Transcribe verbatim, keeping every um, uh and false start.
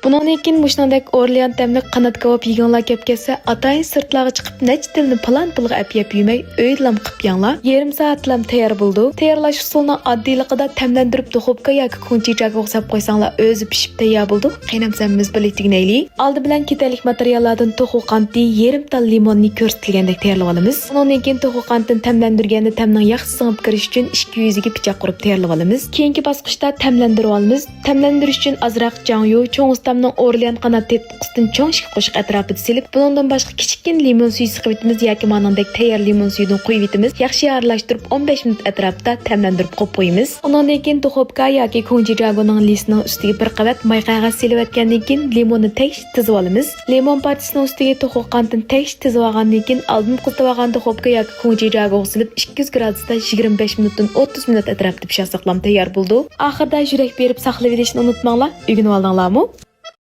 بۇنىڭدىن كېيىن مۇشۇنىڭدەك ئورليان تەملىك قانات كاۋاپ يېگۈڭلار كەپ كەتسە، ئاتايىن سىرتلارغا چىقىپ نەچچە تىلنى پالان پۇلغا ئەپ يەپ يۈرمەي، ئۆيدىلام قىپ يەڭلار. يېرىم سائەتلام تەييار بولىدۇ. تەييارلاش ئۇسۇلىنىڭ ئاددىيلىقىدا تەملەندۈرۈپ دۇخوپكا ياكى كۇڭجىچاگوغا ساپ قويساڭلار ئۆزى پىشىپ تەييار بولىدۇ. قېنى ئەمسە ھەممىمىز بىرلىكتە ئۆگىنەيلى. ئالدى بىلەن كېتەرلىك ماتېرىياللاردىن توخۇ قانىتى، يېرىم تال لىموننى كۆرسىتىلگەندەك تەييارلىۋالىمىز. ئۇنىڭدىن كېيىن توخۇ قانىتىنى تەملەندۈرگەندە تەمنىڭ ياخشى سىڭىپ كىرىشى ئۈچۈن ئىككى يۈزىگە پىچاق ئۇرۇپ تەييارلىۋالىمىز. كېيىنكى باسقۇچتا تەملەندۈرۈۋالىمىز. تەملەندۈرۈش ئۈچۈن ئازراق جاڭيۇ، چوڭ ئۇستامنىڭ ئورليان قانات تېتىتقۇسىدىن چوڭ ئىككى قوشۇق ئەتراپىدا سېلىپ، بۇنىڭدىن باشقا كىچىككىنە لىمون سۈيى سىقىۋېتىمىز ياكى مانىڭدەك تەييار لىمون سۈيىدىن قۇيۇۋېتىمىز. ياخشى ئارىلاشتۇرۇپ، ئون بەش مىنۇت ئەتراپىدا تەملەندۈرۈپ قويۇپ قويىمىز. ئۇنىڭدىن كېيىن دۇخوپكا ياكى كۇڭجىچاگونىڭ لىسىنىڭ ئۈستىگە بىر قەۋەت ماي قەغەز سېلىۋەتكەندىن كېيىن، لىموننى تەكشى تىزىۋالىمىز. لىمون پارچىسىنىڭ ئۈستىگە توخۇ قانىتىنى تەكشى تىزىۋالغاندىن كېيىن، ئالدىن قىزىتىۋالغان دۇخوپكا ياكى كۇڭجىچاگوغا سېلىپ، ئىككى يۈز گرادۇستا يىگىرمە بەش مىنۇتتىن ئوتتۇز مىنۇت ئەتراپىدا پىشۇرساقلام تەييار بولىدۇ. ئاخىرىدا يۈرەك بېرىپ ساقلىۋېلىشنى ئۇنتۇماڭلار. ئۆگىنىۋالدىڭلارمۇ؟